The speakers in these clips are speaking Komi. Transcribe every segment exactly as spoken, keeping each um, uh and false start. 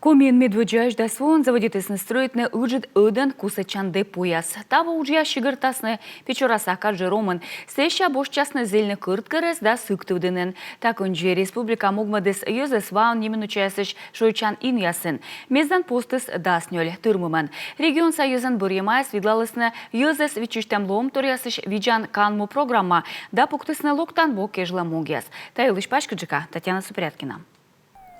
Комиын медводдзаысь дас воӧн заводитісны стрӧитны ыджыд ӧдӧн кусӧдчан депояс. Таво уджъяс сигӧртасны Печораса Каджеромын. Сэсся босьтчасны зільны Кӧрткерӧс да Сыктывдінын. Та кындзи республика могмӧдіс йӧзӧс ваӧн неминучаясысь шойччан инъясын. Мездан постыс дас нёль тырмымӧн. Регионса йӧзӧн бӧрйӧмаяс видлалісны йӧзӧс виччысьтӧм лоӧмторъясысь видзан канму программа да пуктісны локтан во кежлӧ могъяс. Та йылысь паськыдджыка Татьяна Супряткина.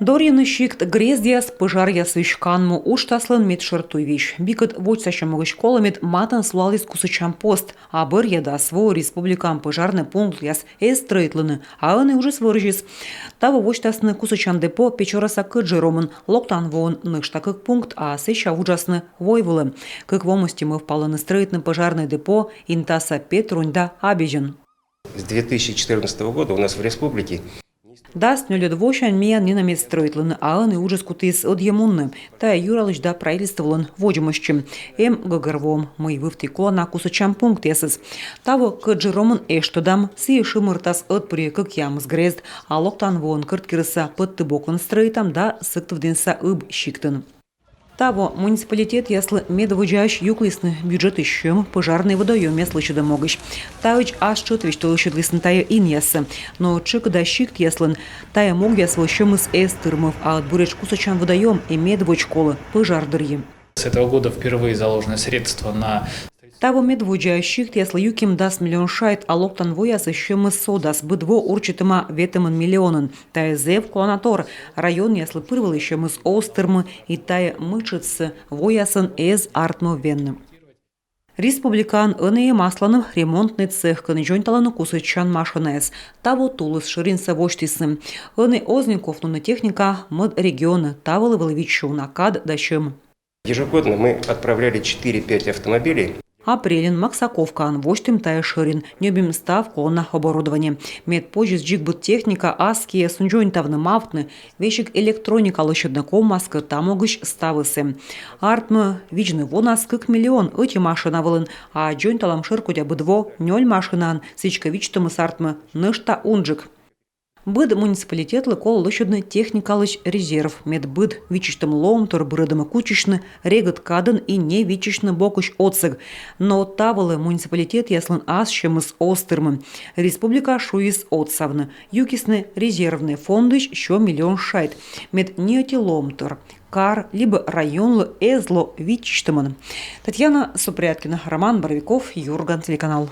Дорйыны сикт грездъяс пӧжаръясысь. Канму уджтаслӧн медшӧр туйвизь. Бикӧд водзсасьӧм могысь колӧ, мед матын сулаліс кусӧдчан пост. А бӧръя дас воӧ республикаын пӧжарнӧй пунктъяс эз стрӧитлыны, а ӧні уджыс вӧрзис. Таво восьтасны кусӧдчан депо Печораса Кӧджеромын. Локтан воын нӧшта кык пункт, а сэсся вуджасны войвылӧ. Кык во мысти мӧвпалӧны стрӧитны пӧжарнӧй депо Интаса Петрунь да Абезьын. С две тысячи четырнадцатого года у нас в республике... Дас нёльӧд восянь миян нинӧм эз стрӧитлыны, а ӧні уджыс кутіс ӧдйӧ мунны. Тайӧ юралысь да правительстволӧн водзмӧстчӧм. Эм гӧгӧрвоӧм, мый вывті колана кусӧдчан пунктъясыс. Таво Кӧджеромын эштӧдам, сійӧ шымыртас ӧтпырйӧ кӧкъямыс грезд, а локтан воын Кӧрткерӧсса Пӧдтыбокын стрӧитам да Сыктывдінса Ыб сиктын. Таво муниципалитетъяслы медводдзаысь юклісны бюджетысь сьӧм пӧжарнӧй водоёмъяс лӧсьӧдӧм могысь. Таӧдз ас тшӧт весьтӧ лӧсьӧдлісны тайӧ инъяссӧ. Но тшӧкыда сиктъяслӧн тайӧ могъяс вылӧ сьӧмыс эз тырмыв, а ӧд буретш кусӧдчан водоём и медводз колӧ пӧжар дырйи. С этого года впервые заложены средства на... Таво медводдзаысь сиктъяслы юким дас миллион шайт, а локтан воясысь сьӧмыс содас. Быд во урчитӧма ветымын миллионӧн. Тайӧ зэв коланатор. Районъяслы пыр вӧлі сьӧмыс оз тырмы, и тайӧ мытшӧдсӧ воясӧн эз артмы венны. Республикаын ӧні эм асланым ремонтнӧй цех, кӧні дзоньталӧны кусӧдчан машинаяс. Таво тулыс шӧринсӧ восьтісны. Ӧні оз нин ковтны техника мӧд регионӧ, та вылӧ вӧлі видзсьӧ уна кад да сьӧм. Ежегодно мы отправляли четыре-пять автомобилей. Апрельын Максаковкаын восьтім тайӧ шӧрин, ньӧбим став колана оборудование. Мед позис дзик быд техника ас киӧсын дзоньтавны, мавтны, весиг электроника лӧсьӧдны. Ковмас кӧ, та могысь ставыс эм. Артмӧ видзны вонас кык миллион ӧти машина вылын, а дзоньталам шӧркодя быд во нёль машинаӧн, сідзкӧ видзтӧмыс артмӧ нӧшта унджык. Быд муниципалитетлы колӧ лӧсьӧдны техникалысь резерв, мед быд виччысьтӧм лоӧмтор бырӧдӧмӧ кутчысьны регыд кадӧн и не виччысьны бокысь отсӧг. Но та вылӧ муниципалитетъяслӧн ас сьӧмыс оз тырмы. Республика шуис отсавны. Юкисны резервнӧй фондысь сё миллион шайт, мед ни ӧти лоӧмтор, кар либӧ районлы эз ло виччысьтӧмӧн. Татьяна Супряткина, Роман Боровиков, «Юрган» телеканал.